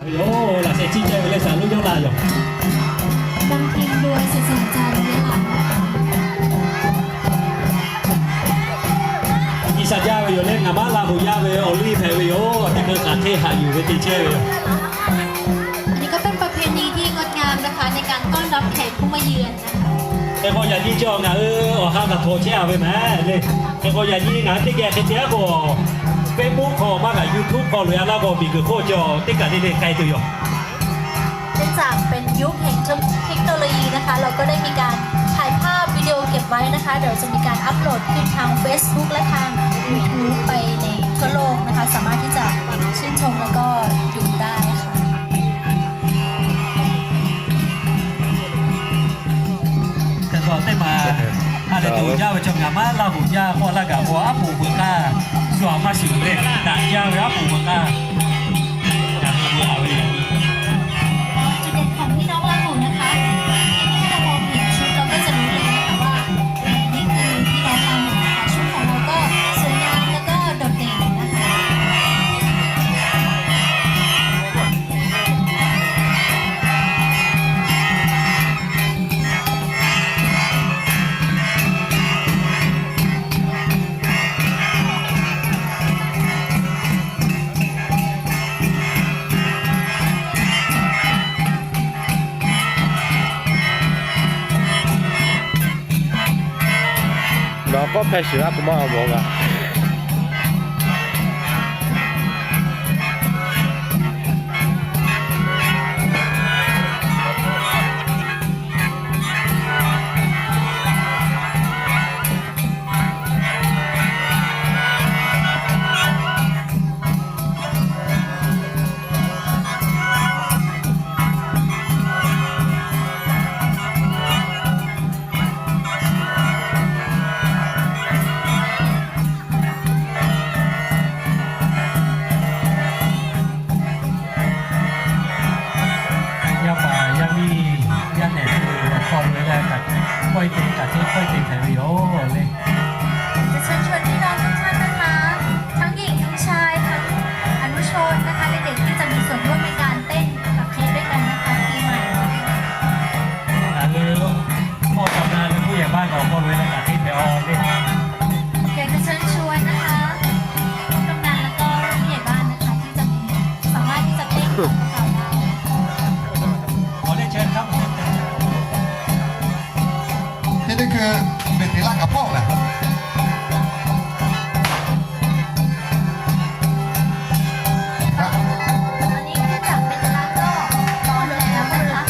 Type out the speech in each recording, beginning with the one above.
Yoˬ, laꞈ sheh ciˇ ceh ve le, shaˍ lonˉ yawˇ la yoˬ. อิสระ jaˇ ve yoˬ le, ngaˬ maˉ Laˇ huˍ yaˇ ve awˬ liˇ hpehꞈ ve yoˬ. Teˇ hkui hk'aˬ hk'e haꞈ yuˬ ve te chehˇ ve yoˬ. อันนี้ก็เป็นประเพณีที่งดงามนะคะ ในการต้อนรับแขกผู้มาเยือน Hk'e k'o yaꞈ nyi cawˬ ngaˬ hui awˬ ha kaꞈ htawnˍ chehˇ a ve mehˍ le. Hk'e k'o yaꞈ nyi ngaˬ hui teˇ geh hk'e te aˉ k'o, Facebook hk'aw maˇ kaꞈ YouTube hk'aw loꞈ e a laˇ k'o, miˬguiˬ hk'oˆ cawˬ teˇ kaˬ le le k'ai tuˬ yoˬ. เนื่องจากเป็นยุคแห่งเทคโนโลยีนะคะ เราก็ได้มีการถ่ายภาพวิดีโอเก็บไว้นะคะ เดี๋ยวจะมีการอัปโหลดขึ้นทาง Facebook และทาง YouTube ไปในทั่วโลกนะคะ สามารถที่จะชื่นชมแล้วก็ดูได้ค่ะ Hk'e k'o teˇ maˬ ha lehˬ tuˬ jaˇ ve chaw ngaˬ maˉ Laˇ huˍ yaˇ k'oˆ laˇ gaˬ k'o, aˉ poꞈ veuꞈ k'aˇ shu aꞈ maˇ shiˍ le, daꞈ jaˇ ve aˉ poꞈ veuꞈ k'aˇ. Khi chúng ta mong hetchuta ก็จะรู้เลยนะคะว่านี่คือพี่น้องลาหูนะคะ ชุดของเราก็สวยงามแล้วก็โดดเด่นนะคะ Nawˬ k'awˇ hpehˇ shiˍ laˇ k'o maˇ awˬ mawˬ g'a. Yaˇ paˍ yaˇ miˇ yaˇ nehˬ tuˬ awˬ hk'aw lo leh kaꞈ pawehˇ te kaꞈ te pawehˇ te hpehꞈ ve yoˬ le. จะเชิญชวนพี่น้องทุกท่านนะคะ ทั้งหญิงทั้งชาย ทั้งอนุชนนะคะ เด็กๆ ที่จะมีส่วนร่วมในการเต้น อยากจะเชิญชวนนะคะ กำนันแล้วก็ผู้ใหญ่บ้านนะคะ ที่จะมี สามารถที่จะเต้นกับพวกเราได้ ขอเรียนเชิญครับ Teˇ teˇ hkui beˬ teꞈ laˇ kaꞈ pawˆ la. อันนี้คือจับเป็นเวลาก็ร้อนแล้วนะคะ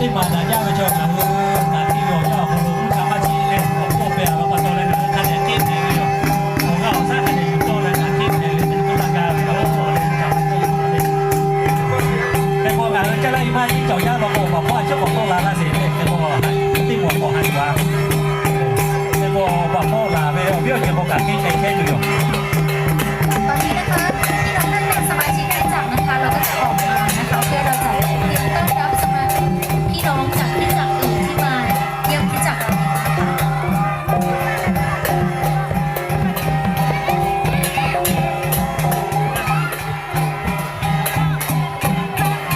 Teˇ maˬ daꞈ jaˇ ve chaw ngaˬ hui naˍ tiˉ ve awˬ yaˇ awˬ hk'aw lo mvuhˇ hk'a maˇ chiˇ leh awˬ hpawˇ pehꞈ a law pa taw leh ngaˬ hui hk'a dehꞈ kehˉ hpehꞈ ve yoˬ. Awˬ g'aˇ awˬ shaˉ hk'a dehꞈ yuˬ tawˆ leh hk'a kehˉ hpehꞈ ve teˇ hkui taˇ gaˇ ve yoˬ. Hk'e k'o ngaˬ hui caˇ laˇ i maˇ iˉ cawˬ yaˇ law k'o, awˬ baˬ hpawˇ a cawˇ k'awꞈ tawˆ la laˇ sheˍ le. Hk'e k'o teˇ maˬ k'awꞈ ha tuˬ a. Hk'e k'o awˬ baˬ hpawˇ laˬ ve awˬ viˉ awˬ nyi k'o kaꞈ kehˉ k'ai chehˇ tuˬ yoˬ. ตอนนี้นะคะ พี่น้องท่านเป็นสมาชิกคริสตจักรนะคะ เราก็จะออกไปนะคะ เพื่อเราจะเตรียมต้อนรับสมาชิกพี่น้องจากคริสตจักรอื่นที่มาเยี่ยมคริสตจักรเรานะคะ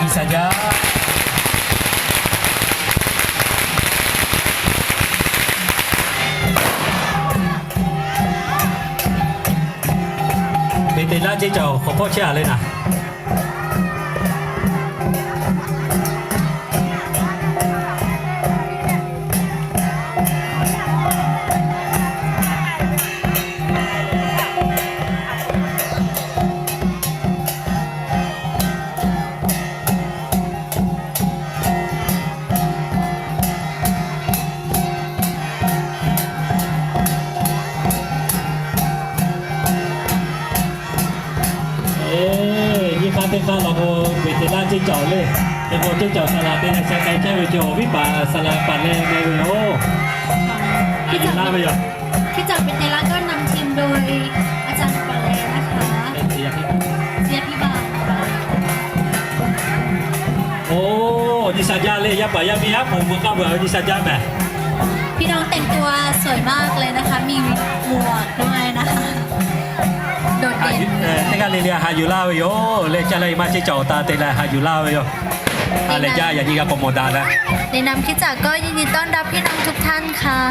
Iˉsaˍyaˆ. Beˬ teꞈ laˇ ceˇ caˬ k'awꞈ hpawˇ chehˇ a le naˍ. Nyi hk'aˇ teˇ hk'aˇ law k'o, ceˇ cawˬ le. Teˇ pawˆ ceˇ cawˬ saˍ laˍ te leh sha k'ai chehˇ ve cawˬ viˉ paˍ saˍ laˍ paˍ leh meh ve yoˬ. Laˇ ve yoˬ. พี่จ๋าเป็นไงล่ะ ก็นำทีมโดย อาจารย์ปอแลนะคะ เจี๊ยบพิบาล Oˇ, nyi sha jaˇ le, yaˇ paˍ yaˇ miˇ aˉ poꞈ mvuh k'aˇ ve nyi sha jaˇ mehˍ. พี่น้องแต่งตัวสวยมากเลยนะคะ มีหมวกด้วยนะคะ โดดเด่น Teˇ g'aˇ le le haꞈ yuˬ laˇ ve yoˬ. Leh caˇ leh maˇ ceˇ cawˬ taˍ te leh haꞈ yuˬ laˇ ve yoˬ. A lehˬ jaˇ, yaꞈ nyi g'a k'awꞈ mawˬ daꞈ leh. ในนามคริสตจักรก็ยินดีต้อนรับพี่น้องทุกท่านค่ะ